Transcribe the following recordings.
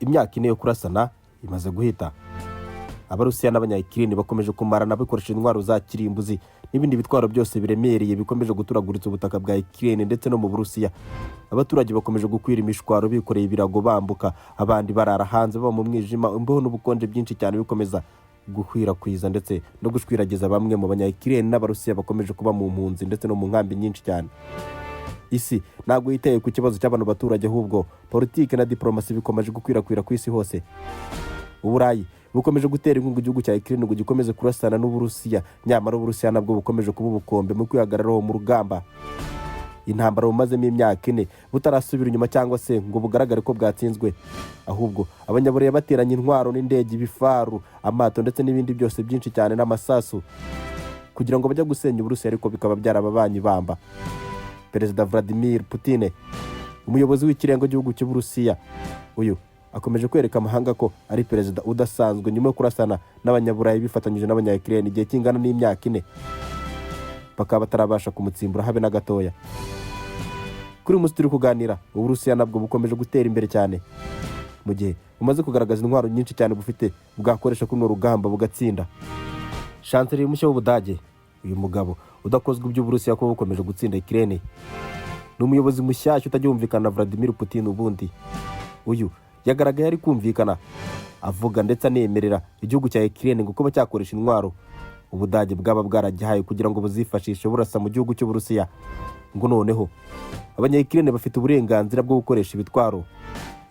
Imyaka 4 yo kurasana imaze guhita. Abarusiya n'Abanyayikirine bakomeje kumarana bakoresheje intwaro za kirimbuzi n'ibindi bitwaro byose biremereye bikomeje guturaguritsa ubutaka bwa Ikirene ndetse no mu Burusiya. Abaturage bakomeje gukwira imishwaro bikoreye ibirago bambuka, abandi barara hanze baba mu mwijima, imbeho n'ubukonje byinshi cyane bikomeza gukwirakwiza ndetse no gushwiragiza bamwe mu Banyayikirene n'Abarusiya bakomeje kuba mu mpunzi ndetse no mu nkambi nyinshi cyane. Isi ntabwo yitaye ku kibazo cy'abantu baturage, ahubwo politiki na diporomasi bikomeje gukwirakwira ku isi hose. Uburayi bukomeje gutera inkunga igihugu cya Ukraine ngo gikomeze kurasana n'Uburusiya, nyamara Uburusiya nabwo bukomeje kuba ubukombe mu kwihagararaho mu rugamba. Intambara bumazemo imyaka 4 butarasubira inyuma cyangwa se ngo bugaragare ko bwatsinzwe, ahubwo Abanyaburayi bateranye intwaro n'indege, ibifaru, amato ndetse n'ibindi byose byinshi cyane n'amasasu kugira ngo bajye gusenya Uburusiya, ariko bikaba byarababanye ibamba. Perezida Vladimir Putin, umuyobozi w'ikirenga w'igihugu cy'Uburusiya, uyu akomeje kwereka amahanga ko ari perezida udasanzwe nyuma yo kurasana n'Abanyaburayi bifatanyije n'Abanyayikirene igihe kingana n'imyaka 4, bakaba batarabasha kumutsimbura habe na gatoya. Kuri uyu munsi turi kuganira, Uburusiya nabwo bukomeje gutera imbere cyane mu gihe bumaze kugaragaza intwaro nyinshi cyane bufite bwakoresha kuri runo rugamba bugatsinda. Chancelier mushya w'Ubudage, uyu mugabo udakozwa iby'Uburusiya kuba bukomeje gutsinda Ikirene, ni umuyobozi mushyashya utajya wumvikana na Vladimir Putin. Ubundi uyu yagaragaye ari kumvikana avuga ndetse anemerera igihugu cya Ukraine ngo kuba cyakoresha intwaro Ubudage bwaba bwaragihaye kugira ngo buzifashishe burasa mu gihugu cy'Uburusiya, ngo noneho Abanyayikirene bafite uburenganzira bwo gukoresha ibitwaro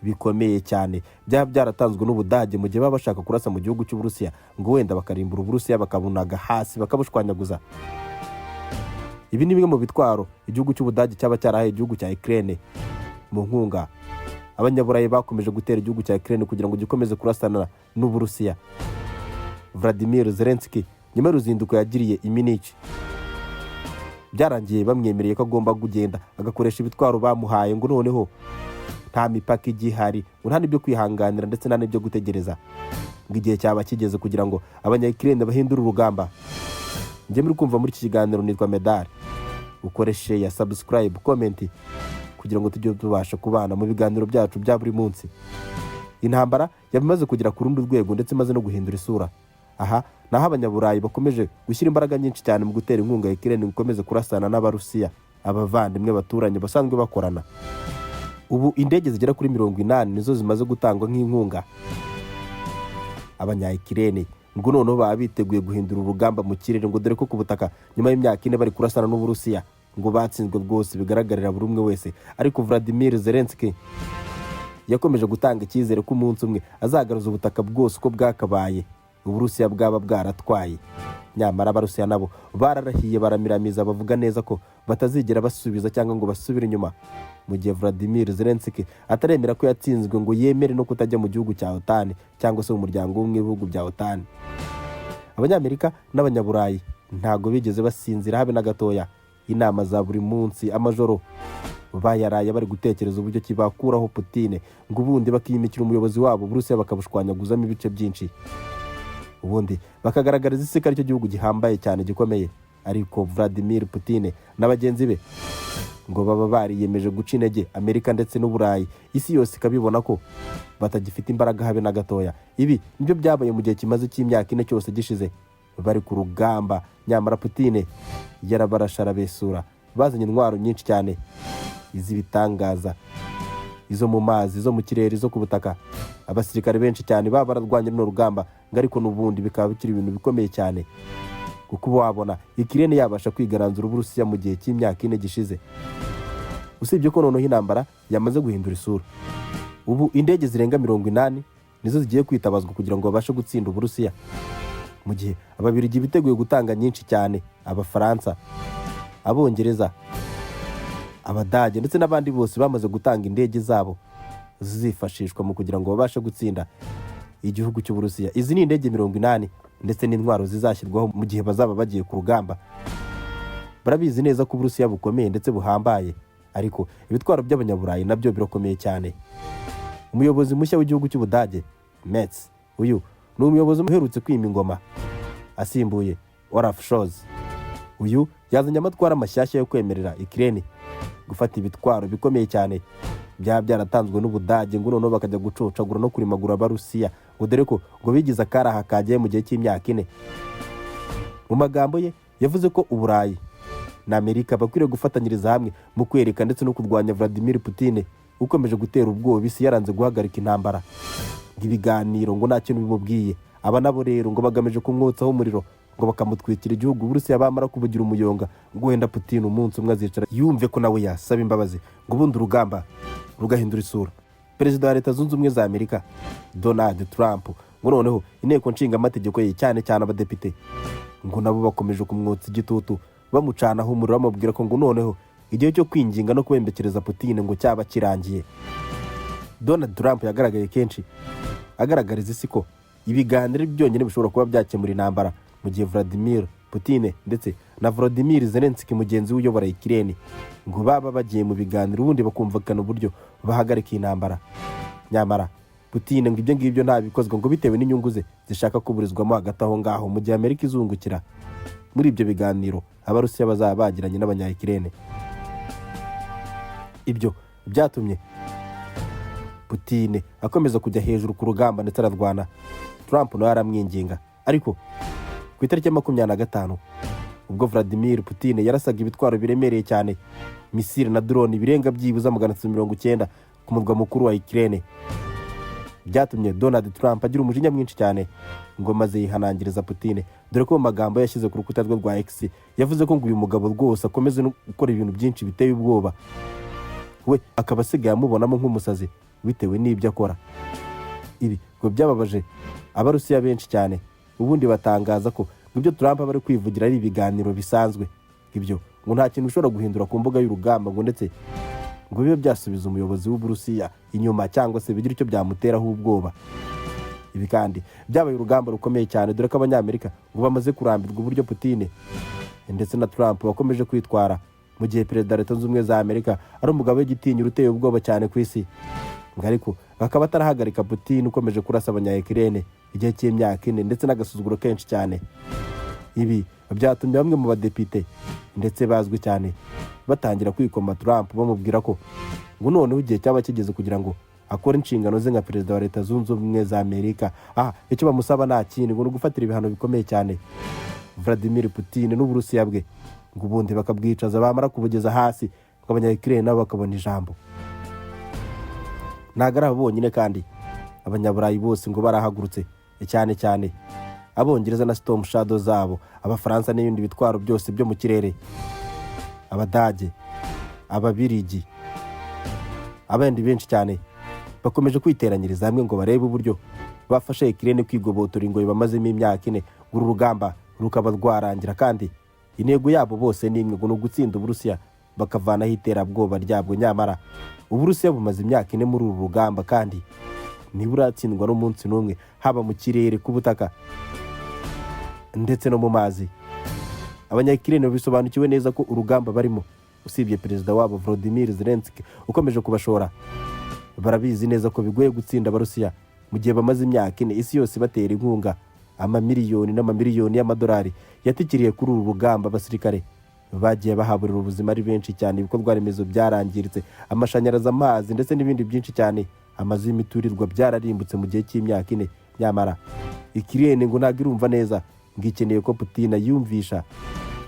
bikomeye cyane byaba byaratanzwe n'Ubudage mu gihe baba bashaka kurasa mu gihugu cy'Uburusiya, ngo wenda bakarimbura Uburusiya, bakabunaga hasi, bakabushwanyaguza. Ibi ni bimwe mu bitwaro igihugu cy'Ubudage cyaba cyarahaye igihugu cya Ukraine mu nkunga Abanyaburayi bakomeje gutera igihugu cya Ukraine kugira ngo gikomeze kurasana n'Uburusiya. Vladimir Zelensky, nyuma y'uruzinduko yagiriye i Munich, byarangiye bamwemereye ko agomba kugenda agakoresha ibitwaro bamuhaye, ngo noneho nta mipaka igihari, ngo nta n'ibyo kwihanganira ndetse nta n'ibyo gutegereza, ngo igihe cyaba kigeze kugira ngo Abanyayikirene bahindure urugamba. Njye muri kumva muri iki kiganiro nitwa Medal. Ukore share, subscribe, comment kugira ngo tujye tubasha kubana mu biganiro byacu bya buri munsi. Intambara yaba imaze kugera ku rundi rwego ndetse imaze no guhindura isura. Aha ni aho Abanyaburayi bakomeje gushyira imbaraga nyinshi cyane mu gutera inkunga Ukraine ngo ikomeze kurasana n'Abarusiya, abavandimwe baturanye basanzwe bakorana. Ubu indege zigera kuri 80 nizo zimaze gutangwa nk'inkunga Abanyayikirene, ngo noneho baba biteguye guhindura urugamba mu kirere, ngo dore ko ku butaka nyuma y'imyaka 4 bari kurasana n'Uburusiya ngo batsinzwe rwose bigaragarira buri umwe wese. Ariko Vladimir Zelensky yakomeje gutanga icyizere ko umunsi umwe azagaruza ubutaka bwose uko bwakabaye Uburusiya bwaba bwaratwaye. Nyamara Abarusiya nabo bararahiye, baramiramiza, bavuga neza ko batazigera basubiza cyangwa ngo basubire inyuma mu gihe Vladimir Zelensky ataremera ko yatsinzwe, ngo yemere no kutajya mu gihugu cya OTAN cyangwa se mu muryango w'ubumwe w'ibihugu bya OTAN. Abanyamerika n'Abanyaburayi ntabwo bigeze basinzira habe na gatoya. Inama za buri munsi, amajoro bayaraye bari gutekereza uburyo ki bakuraho Putine, ngo ubundi bakiyimikira umuyobozi wabo, Uburusiya bakabushwanyaguzamo ibice byinshi, ubundi bakagaragariza isi ko aricyo gihugu gihambaye cyane gikomeye. Ariko Vladimir Putine na bagenzi be ngo baba bariyemeje guca intege Amerika ndetse n'Uburayi, isi yose ikabibona ko batagifite imbaraga habe na gatoya. Ibi nibyo byabaye mu gihe kimaze cy'imyaka 4 cyose gishize bari ku rugamba, nyamara Putine yarabarashe arabesura. Bazanye intwaro nyinshi cyane iz'ibitangaza, izo mu mazi, izo mu kirere, izo ku butaka, abasirikare benshi cyane baba bararwanye runo rugamba, ngo ariko n'ubundi bikaba bikiri ibintu bikomeye cyane kuko uba wabona Ikirene yabasha kwigaranzura Uburusiya mu gihe cy'imyaka 4 gishize. Usibye ko noneho intambara yamaze guhindura isura, ubu indege zirenga 80 nizo zigiye kwitabazwa kugira ngo babashe gutsinda Uburusiya, mu gihe Ababirigi biteguye gutanga nyinshi cyane, Abafaransa, Abongereza, Abadage ndetse n'abandi bose bamaze gutanga indege zabo zizifashishwa mu kugira ngo babashe gutsinda igihugu cy'Uburusiya. Izi ni indege 80 ndetse n'intwaro zizashyirwaho mu gihe bazaba bagiye ku rugamba. Barabizi neza ko Uburusiya bukomeye ndetse buhambaye, ariko ibitwaro by'Abanyaburayi nabyo birakomeye cyane. Umuyobozi mushya w'igihugu cy'Ubudage, Merz, uyu ni umuyobozi uherutse kwima ingoma asimbuye Olaf Scholz. Uyu yazanye amatwara mashyashya yo kwemerera Ukraine Gufata ibitwaro bikomeye cyane byaba byaratanzwe n'Ubudage, ngo noneho bakajya gucocagura no kurimagura Abarusiya, ngo dore ko ngo bigize akaraha kagiye mu gihe cy'imyaka 4. Mu magambo ye yavuze ko Uburayi na Amerika bakwiriye gufatanyiriza hamwe mu kwereka ndetse no kurwanya Vladimir Putin ukomeje gutera ubwoba isi, yaranze guhagarika intambara, ngo ibiganiro ngo nta kintu bimubwiye. Aba nabo rero ngo bagamije kumwotsaho umuriro, ngo bakamutwikira igihugu Uburusiya, bamara kubugira umuyonga, ngo wenda Putin umunsi umwe azicara yumve ko nawe yasaba imbabazi, ngo ubundi urugamba rugahindura isura. Perezida wa Leta Zunze Ubumwe za Amerika Donald Trump, ngo noneho inteko nshingamategeko ye, cyane cyane abadepite, ngo nabo bakomeje kumwotsa igitutu, bamucanaho umuriro, bamubwira ko ngo noneho igihe cyo kwinginga no kubembekereza Putin ngo cyaba kirangiye. Donald Trump yagaragaye kenshi agaragariza isi ko ibiganiro byonyine bishobora kuba byakemura intambara, mu gihe Vladimir Putin ndetse na Volodymyr Zelensky mugenzi we uyobora Ukraine ngo baba bagiye mu biganiro, ubundi bakumvikana uburyo bahagarika iyi ntambara. Nyamara Putin ngo ibyo ngibyo ntabikozwa, ngo bitewe n'inyungu ze zishaka kuburizwamo hagati aho ngaho, mu gihe Amerika izungukira muri ibyo biganiro Abarusiya bazaba bagiranye n'Abanya-Ukraine. Ibyo byatumye Putin akomeza kujya hejuru ku rugamba ndetse ararwana. Trump nawe aramwinginga, ariko ku itariki ya 25, ubwo Vladimir Putin yarasaga ibitwaro biremereye cyane, misile na drone birenga byibuze 390 ku murwa mukuru wa Ukraine, byatumye Donald Trump agira umujinya mwinshi cyane, ngo maze yihanangiriza Putin, dore ko mu magambo yashyize ku rukuta rwe rwa X yavuze ko ngo uyu mugabo rwose akomeze no gukora ibintu byinshi biteye ubwoba, we akaba asigaye amubonamo nk'umusazi bitewe n'ibyo akora. Ibi ngo byababaje Abarusiya benshi cyane, ubundi batangaza ko ngo ibyo Trump aba ari kwivugira ari ibiganiro bisanzwe, ibyo ngo nta kintu bishobora guhindura ku mbuga y'urugamba, ngo ndetse ngo bibe byasubiza umuyobozi w'Uburusiya inyuma cyangwa se bigire icyo byamuteraho ubwoba. Ibi kandi byabaye urugamba rukomeye cyane, dore ko Abanyamerika ngo bamaze kurambirwa uburyo Putin ndetse na Trump bakomeje kwitwara, mu gihe perezida wa Leta Zunze Ubumwe za Amerika ari umugabo w'igitinyiro uteye ubwoba cyane ku isi, ngo ariko bakaba batarahagarika Putin ukomeje kurasa Abanya-Ukraine igihe cy'imyaka 4 ndetse n'agasuzuguro kenshi cyane. Ibi byatumye bamwe mu badepite ndetse bazwi cyane batangira kwikoma Trump, bamubwira ko ngo noneho igihe cyaba kigeze kugira ngo akore inshingano ze nka perezida wa Leta Zunze Ubumwe za Amerika. Aha icyo bamusaba nta kindi, ngo ni ugufatira ibihano bikomeye cyane Vladimir Putin n'Uburusiya bwe, ngo ubundi bakabwicaza, bamara kubugeza hasi, ngo Abanya-Ukraine nabo bakabona ijambo. Ntabwo ari abo bonyine kandi, Abanyaburayi bose ngo barahagurutse, cyane cyane Abongereza na Storm Shadow zabo, Abafaransa n'ibindi bitwaro byose byo mu kirere, Abadage, Ababirigi, abandi benshi cyane bakomeje kwiteranyiriza hamwe ngo barebe uburyo bafashe Ukraine kwigobotora ingoyi bamazemo imyaka 4, ngo uru rugamba rukaba rwarangira. Kandi intego yabo bose ni imwe, ngo ni ugutsinda Uburusiya bakavanaho iterabwoba ryabwo. Nyamara Uburusiya bumaze imyaka 4 muri uru rugamba kandi ntiburatsindwa n'umunsi n'umwe, haba mu kirere, ku butaka ndetse no mu mazi. Abanya-Ukraine bisobanukiwe neza ko urugamba barimo, usibye perezida wabo Volodymyr Zelensky ukomeje kubashora, barabizi neza ko bigoye gutsinda Abarusiya mu gihe bamaze imyaka 4 isi yose ibatera inkunga. Amamiliyoni n'amamiliyoni y'amadolari yatikiriye kuri uru rugamba, abasirikare bagiye bahaburira ubuzima ari benshi cyane, ibikorwa remezo byarangiritse, amashanyarazi, amazi ndetse n'ibindi byinshi cyane, amazu y'imiturirwa byararimbutse mu gihe cy'imyaka 4. Nyamara Ukraine ngo ntabwo irumva neza, ngo ikeneye ko Putin ayumvisha,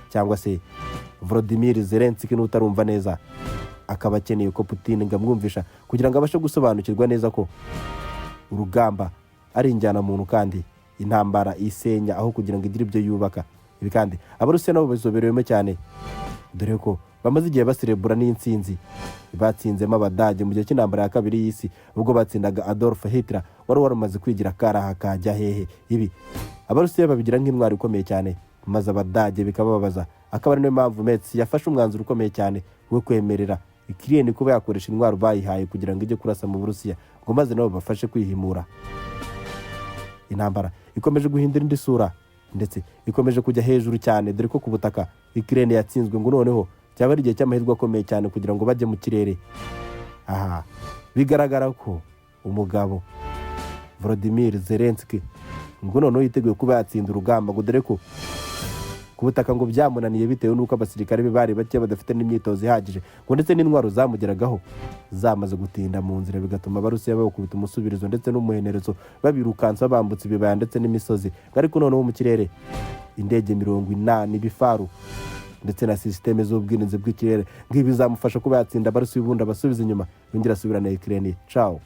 cyangwa se Volodymyr Zelensky n'utarumva neza akaba akeneye ko Putin ngo amwumvisha kugira ngo abashe gusobanukirwa neza ko urugamba ari injyanamuntu kandi intambara isenya aho kugira ngo igire ibyo yubaka. Ibi kandi Abarusiya nabo babizoberewemo cyane, dore ko bamaze igihe baserebura n'intsinzi batsinzemo Abadage mu gihe cy'intambara ya kabiri y'isi, ubwo batsindaga Adolf Hitler wari waramaze kwigira akaraha kajya hehe. Ibi Abarusiya babigira nk'intwari ikomeye cyane, maze Abadage bikababaza, akaba ari nayo mpamvu Merz yafashe umwanzuro ukomeye cyane wo kwemerera Ukraine kuba yakoresha intwaro bayihaye kugira ngo ijye kurasa mu Burusiya, ngo maze nabo bafashe kwihimura. Intambara ikomeje guhindura indi sura ndetse ikomeje kujya hejuru cyane, dore ko ku butaka Ukraine yatsinzwe, ngo noneho cyaba ari igihe cy'amahirwe akomeye cyane kugira ngo bajye mu kirere. Aha bigaragara ko umugabo Volodymyr Zelensky ngo noneho yiteguye kuba yatsinda urugamba, ngo dore ko ku Ku butaka ngo byamunaniye bitewe n'uko abasirikare be bari bake, badafite n'imyitozo ihagije, ngo ndetse n'intwaro zamugeragaho zamaze gutinda mu nzira, bigatuma Abarusiya bawukubita umusubirizo ndetse n'umuhenerezo, babirukansa bambutse ibibaya ndetse n'imisozi. Ariko noneho mu kirere, indege 80, ibifaru ndetse na sisiteme z'ubwirinzi bw'ikirere, ngibi bizamufasha kuba yatsinda Abarusiya, ubundi abasubiza inyuma, yongera asubirana Ukraine. Ciao.